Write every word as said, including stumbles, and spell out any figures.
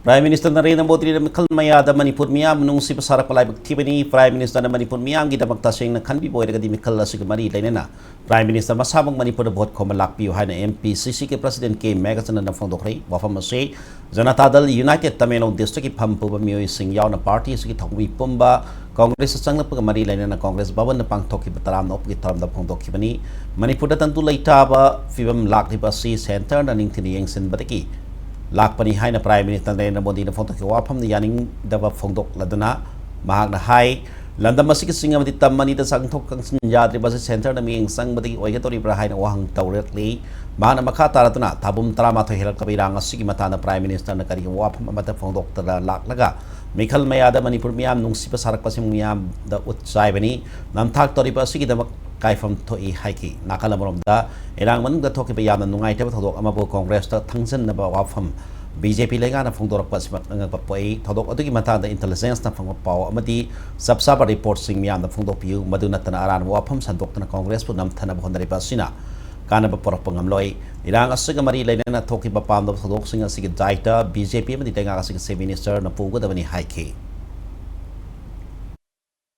Prime Minister Narendra ꯃꯣꯗꯤꯅ ꯃꯤꯈꯜ ꯃꯌꯥꯗ ꯃꯅꯤꯄꯨꯔ ꯃꯤꯌꯥꯝ ꯅꯨꯡꯁꯤꯕ ꯁꯥꯔꯛꯄ ꯂꯥꯏꯕꯛ ꯊꯤꯕꯅꯤ꯫ Prime Minister ꯅ ꯃꯅꯤꯄꯨꯔ ꯃꯤꯌꯥꯝꯒꯤꯗꯃꯛ ꯇꯁꯦꯡꯅ ꯈꯟꯕꯤꯕ ꯑꯣꯏꯔꯒꯗꯤ ꯃꯤꯈꯜ ꯑꯁꯤꯒ ꯃꯔꯤ ꯂꯩꯅꯅ Prime Minister ꯃꯁꯥꯃꯛ ꯃꯅꯤꯄꯨꯔꯗ ꯚꯣꯠ ꯈꯣꯝꯕ ꯂꯥꯛꯄꯤꯌꯨ ꯍꯥꯏꯅ M P C C ꯒꯤ President K ꯃꯦꯘꯆꯟꯗ꯭ꯔꯅ ꯐꯣꯡꯗꯣꯛꯈ꯭ꯔꯦ꯫ ꯋꯥꯐꯝ ꯑꯁꯤ ꯖꯅꯇꯥ ꯗꯜ United ꯇꯃꯦꯡꯂꯣꯡ district ꯀꯤ ꯐꯝ ꯄꯨꯕ ꯃꯤꯑꯣꯏꯁꯤꯡ ꯌꯥꯎꯅ party ꯑꯁꯤꯒꯤ ꯊꯧꯃꯤ ꯄꯨꯝꯕ Congress ꯇ ꯆꯪꯂꯛꯄꯒ ꯃꯔꯤ ꯂꯩꯅꯅ Congress ꯚꯕꯟꯗ ꯄꯥꯡꯊꯣꯛꯈꯤꯕ ꯇꯔꯥꯝꯅ ꯑꯣꯛꯄꯒꯤ ꯊꯧꯔꯝꯗ ꯐꯣꯡꯗꯣꯛꯈꯤꯕꯅꯤ꯫ ꯃꯅꯤꯄꯨꯔꯗ ꯇꯪꯗꯨ ꯂꯩꯇꯥꯕ ꯐꯤꯕꯝ ꯂꯥꯛꯂꯤꯕ ꯑꯁꯤ centre ꯅ ꯅꯤꯡꯊꯤꯅ ꯌꯦꯡꯁꯤꯟꯕꯗꯒꯤ ꯂꯥꯛꯄꯅꯤ ꯍꯥꯏꯅ Prime Minister ꯅꯔꯦꯟꯗ꯭ꯔ ꯃꯣꯗꯤꯅ ꯐꯣꯡꯗꯣꯛꯈꯤꯕ ꯋꯥꯐꯝꯗ ꯌꯥꯅꯤꯡꯗꯕ ꯐꯣꯡꯗꯣꯛꯂꯗꯨꯅ ꯃꯍꯥꯛꯅ ꯍꯥꯏ, ꯂꯝꯗꯝ ꯑꯁꯤꯒꯤ ꯆꯤꯡ ꯑꯃꯗꯤ ꯇꯝ ꯑꯅꯤꯗ ꯆꯪꯊꯣꯛ ꯆꯪꯁꯤꯟ ꯌꯥꯗ꯭ꯔꯤꯕ ꯑꯁꯤ centre ꯅ ꯃꯤꯠꯌꯦꯡ ꯆꯪꯕꯗꯒꯤ ꯑꯣꯏꯒꯗꯧꯔꯤꯕ꯭ꯔꯥ ꯍꯥꯏꯅ ꯋꯥꯍꯪ ꯇꯧꯔꯛꯂꯤ꯫ ꯃꯍꯥꯛꯅ ꯃꯈꯥ ꯇꯥꯔꯗꯨꯅ ꯊꯥꯕꯨꯝ ꯇꯔꯥꯃꯥꯊꯣꯏ ꯍꯦꯜꯂꯛꯂꯕ ꯏꯔꯥꯡ ꯑꯁꯤꯒꯤ ꯃꯇꯥꯡꯗ Prime Minister ꯅ ꯀꯔꯤꯒꯨꯝꯕ ꯋꯥꯐꯝ ꯑꯃꯠꯇ ꯐꯣꯡꯗꯣꯛꯇꯅ ꯂꯥꯛꯂꯒ ꯃꯤꯈꯜ ꯃꯌꯥꯗ ꯃꯅꯤꯄꯨꯔ ꯃꯤꯌꯥꯝ ꯅꯨꯡꯁꯤꯕ ꯁꯥꯔꯛꯄꯁꯤꯡ ꯃꯤꯌꯥꯝꯗ ꯎꯠ ꯆꯥꯏꯕꯅꯤ꯫ ꯅꯝꯊꯥꯛ ꯇꯧꯔꯤꯕ ꯑꯁꯤꯒꯤꯗꯃꯛ ꯀꯥꯏꯐꯝ ꯊꯣꯛꯏ ꯍꯥꯏꯈꯤ꯫ ꯅꯥꯀꯜ ꯑꯃꯔꯣꯝꯗ ꯏꯔꯥꯡ ꯃꯅꯨꯡꯗ ꯊꯣꯛꯈꯤꯕ ꯌꯥꯝꯅ ꯅꯨꯡꯉꯥꯏꯇꯕ ꯊꯧꯗꯣꯛ ꯑꯃꯕꯨ Congress ꯇ ꯊꯥꯡꯖꯟꯅꯕ ꯋꯥꯐꯝ B J P ꯂꯩꯉꯥꯛꯅ ꯐꯣꯡꯗꯣꯔꯛꯄ ꯑꯁꯤꯃꯛ ꯑꯉꯛꯄ ꯄꯣꯛꯏ꯫ ꯊꯧꯗꯣꯛ ꯑꯗꯨꯒꯤ ꯃꯇꯥꯡꯗ intelligence ꯅ ꯐꯪꯕ ꯄꯥꯎ ꯑꯃꯗꯤ ꯆꯞ ꯆꯥꯕ report ꯁꯤꯡ ꯃꯤꯌꯥꯝꯗ ꯐꯣꯡꯗꯣꯛꯄꯤꯌꯨ꯫ ꯃꯗꯨ ꯅꯠꯇꯅ ꯑꯔꯥꯟꯕ ꯋꯥꯐꯝ ꯁꯟꯗꯣꯛꯇꯨꯅ Congress ꯄꯨ ꯅꯝꯊꯅꯕ ꯍꯣꯠꯅꯔꯤꯕ ꯑꯁꯤꯅ ꯀꯥꯟꯅꯕ ꯄꯨꯔꯛꯄ ꯉꯝꯂꯣꯏ꯫ ꯏꯔꯥꯡ ꯑꯁꯤꯒ ꯃꯔꯤ ꯂꯩꯅꯅ ꯊꯣꯛꯈꯤꯕ ꯄꯥꯝꯗꯕ ꯊꯧꯗꯣꯛꯁꯤꯡ ꯑꯁꯤꯒꯤ ꯗꯥꯏꯇ B J P ꯑꯃꯗꯤ ꯂꯩꯉꯥꯛ ꯑꯁꯤꯒꯤ Chief Minister ꯅ ꯄꯨꯒꯗꯕꯅꯤ ꯍꯥꯏꯈꯤ꯫